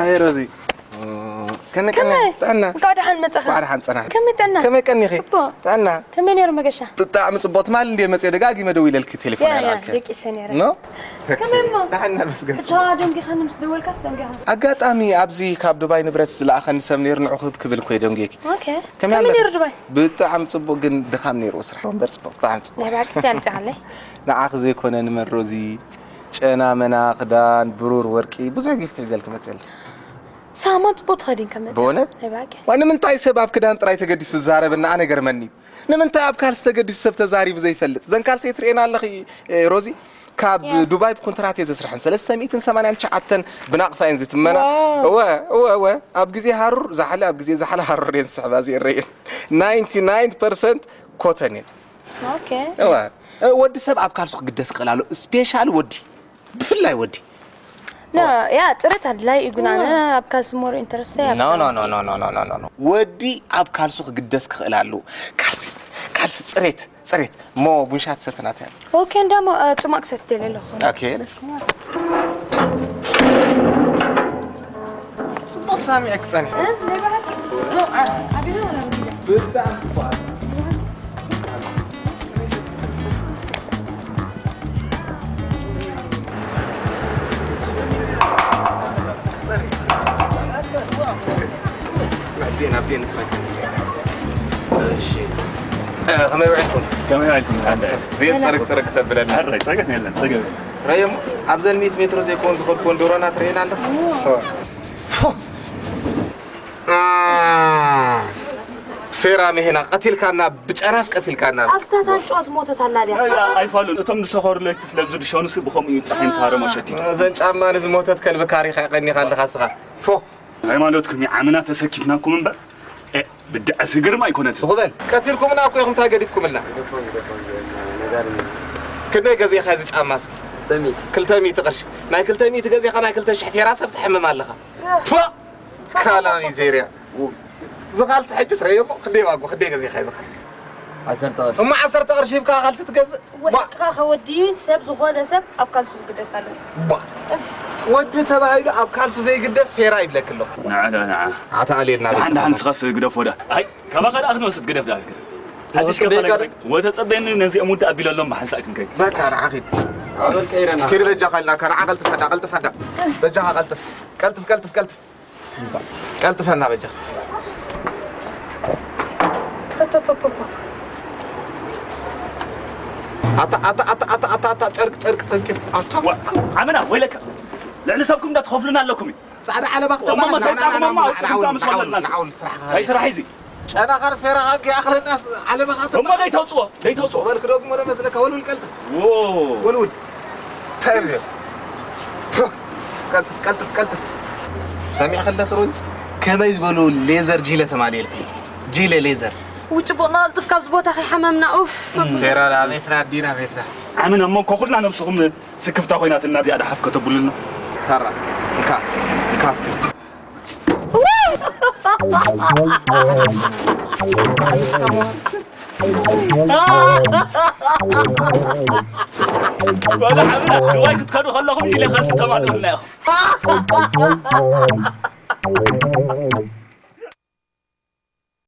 ሃይ ሮዚ። ከመይ ቀኒ? ከመይ? ጥዕና? እንኳዕ ደሓን መጻኻ። እንኳዕ ደሓን ጸናሕ። ከመይ ጥዕና? ከመይ ቀኒኺ? ጽቡቕ። ጥዕና? ከመይ ነይሩ መገሻ? ብጣዕሚ ጽቡቕ። ትማሊ እንድየ መጽየ ደጋጊመ ደዊለልኪ ቴሌፎን ያ፣ ያ፣ ኣይረኣኽን። ደቂሰ ነይረ። ኖ? ከመይ እሞ? ደሓን መስገን። ሕጂ ደንጊኻ ምስ ደወልካስ ደንጊኻ። ኣጋጣሚ ኣብዚ ካብ ዱባይ ንብረት ዝለኣኸኒ ሰብ ነይሩ፣ ንዑ ክብ ክብል እኮ እየ ደንጊየኪ። ኦኬ። ከመይ ከመይ ኣለኺ? ነይሩ ዱባይ? ብጣዕሚ ጽቡቕ፣ ግን ድኻም ነይርዎ ስራሕ። እምበር ጽቡቕ፣ ብጣዕሚ ጽቡቕ። ናይ ብሓቂ እንታይ ኣምጺኣለይ? ንዓኺ ዘይኮነ ንመን ሮዚ፣ ጨና መና፣ ክዳን፣ ብሩር፣ ወርቂ፣ ብዙሕ ጊፍት ሒዘልኪ መጽየ ኣለኹ። ሳማ ጽቡቕ ተኸዲንካ መጺኻ። ብእውነት? ናይ ብሓቂ። ዋ፣ ንምንታይ ሰብ ኣብ ክዳን ጥራይ ተገዲሱ ዝዛረብ እና ኣነ ገርመኒ። ንምንታይ ኣብ ካልሲ ተገዲሱ ሰብ ተዛሪቡ ዘይፈልጥ? ዘን ካልሲ ትርእየን ኣለኺ፣ እ፣ ሮዚ? ካብ ያ። ዱባይ ብኮንትራት እየ ዘስርሐን። ሰለስተ ሚእትን ሰማንያን ትሽዓተን ብናቕፋ እየን ዝትመና። ዋው። እወ፣ እወ፣ እወ። ኣብ ግዜ ሃሩር ዛሕሊ፣ ኣብ ግዜ ዛሕሊ ሃሩር እየን ዝስሕባ፣ እዚኤን ረየን። ናይንቲ ናይን ፐርሰንት ኮተን እየን። ኦኬ። እወ። እ፣ ወዲ ሰብ ኣብ ካልሱ ክግደስ ክኽእል ኣሎ። ስፔሻል ወዲ። ብፍላይ ወዲ። ኖ፣ ያ፣ ጽሬት ኣድላይ እዩ፣ ግን ኣነ ኣብ ካልሲ ሞር ኢንተረስት እየ፣ ኣብ ኖ፣ ኖ፣ ካልሲ። ኖ፣ ኖ፣ ኖ፣ ኖ፣ ኖ፣ ኖ። ወዲ ኣብ ካልሱ ክግደስ ክኽእል ኣለዎ። ካልሲ፣ ካልሲ ጽሬት፣ ጽሬት። እሞ ቡን ሻሂ ትሰቲ ናተይ። ኦኬ፣ እንዳሞ፣ እ፣ ጽማቕ ክሰቲ ደልየ ኣለኹ። ኦኬ፣ let's go። ጽቡቕ ሰሚዐኪ ጸኒሐ። እ፣ ናይ ብሓቂ? ኖ፣ ኣ-፣ ኣቢሉ ወላ ኣቢሉ? ብጣዕሚ ጽቡቕ። ናብዚኤ፣ ናብዚኤ ንጽረግ። እሺ። እ፣ ከመይ ውዒልኩም? ከመይ ውዒልኩም? ሓንዳ። ዜን ጽርግ ጽርግ ተብለና። ሕራይ፣ ጸገም የለን፣ ጸገም የለን። ረየሞ፣ ኣብዘን ሚእቲ ሜትሮ ዘይኮን ዝኸድኩወን ዶሮና ትርእየን ኣለኻ? ፎ! ፎ! አ፣ ፌራ መሄና፣ ቀቲልካና፣ ብጨራስ ቀቲልካና። ኣብ ስታታን ጨዋ ዝሞተት ኣላ ድያ? ኣይ፣ ኣይፋሉን። እቶም ዝሰኸሩ ለይቲ ስለ ዝድሸኑሲ ብኸምኡ እዩ ጸሓይ ምስ ሃረሞ ሸቲቱ። እዘን ጫማ ንዝሞተት ከልቢ ካሪኻ ቀኒኻ ኣለኻ እስኻ። ፎ! ሃይማኖትኩም ይዓምና ተሰኪፍናኩም እምበር፣ እ፣ ብድዐ ስግርም ኣይኮነትን። ስቕ በል። ቀቲልኩምና እኮ ኢኹም፣ እንታይ ገዲፍኩምልና? ክንደይ ገዚእኻ እዚ ጫማ እስኪ? ክልተ ሚእቲ። ክልተ ሚእቲ ቅርሺ። ናይ ክልተ ሚእቲ ገዚእኻ ናይ ክልተ ሽሕ ፌራ ሰብ ትሕምም ኣለኻ። ፖ! ካላ ሚዜርያ። ዝኻልሲ ሕጂ ስረዮ እሞ ክንደይ ዋግኡ፣ ክንደይ ገዚእኻ እዚ ካልሲ? ዓሰርተ ቅርሺ። እሞ ዓሰርተ ቅርሺ ሂብካ ካልሲ ትገዝእ? ዋ። ወድቅኻ ከወድዩ ሰብ ዝኾነ ሰብ ኣብ ካልሱ ክግደስ ኣለዎ። ባ። ወዲ ተባሂሉ ኣብ ካልሱ ዘይግደስ ፌራ ይብለክ ኣሎ። ንዓ ዶ ንዓ። ኣታ ኣልየልና ደሓን በቃ። ደሓን ንስኻስ ግደፎ ዳ። ኣይ፣ ካባኻ ደኣ ክንወስድ ግደፍ ዳ። ሓድሽ ወተጸበየካ ከፋላይ ዶ? ወተጸበየኒ ነዚኦም ውድእ ኣቢለሎም ብሓንሳእ ክንከይድ። በቃ ንዓ ኺድ። ኣበል ቀይረና። ኪድ በጃኻ ኢልናካ። ንዓ ቀልጥፍ ኣዳ፣ ቀልጥፍ ኣዳ። በጃኻ ቀልጥፍ። ቀልጥፍ፣ ቀልጥፍ፣ ቀልጥፍ። ቀልጥፈና በጃ። ፐ፣ ፐ፣ ፐ፣ ፐ፣ ፐ። ኣታ፣ ኣታ፣ ኣታ፣ ጨርቅ፣ ጨርቅ፣ ጨርቅ። ኣታ። ዋ፣ ዓመና፣ ወይለካ። ልዕሊ ሰብኩም እንዳትኸፍሉና ኣለኩም እዩ። ጻዕዳ ዓለባ እሞ ክትማሃር መሳይ ንዓና ጻዕዳ ናውል፣ እሞ ናውል፣ ኣውጽእ ናውል፣ ክንካ ምስ ናውል፣ ወለድና። ናውል ስራሕኻ። ናይ ስራሕ እዚ። ጨና ኻር ፌራ ኻር ክያኽለና ዓለባ ኻትማ። እሞ ደይተውጽኦ፣ ደይተውጽኦ። በልክ ደግሞ መስ ለካ ወልውል ቀልጥፍ። ዎ። ወልውል። እንታይ እዮም እዚኦም? ቀልጥፍ፣ ቀልጥፍ፣ ቀልጥፍ። ሰሚዕ ከለኺ ሮዚ፣ ከመይ ዝበሉ ሌዘር ጂለ ተማልኤልኪ? ጂለ ሌዘር። ውጭ ቦና ቀልጥፍ ካብዚ ቦታ ከይሓመምና፣ ኡፍ። ፌራ ዳ ቤትና፣ ኣዲና ቤትና። ዓመና እሞ እኮ ኩልና ነብስኹም ስክፍታ ኮይናትና እዚኣ ደሓፍ ከተብሉልና። ታራ፣ እንካ፣ እንካ እስኪ። ወላ ዓብና፣ ዱባይ ክትከዱ ከለኹም ጅሌ ካልሲ ተማልኡልና ኢኹም።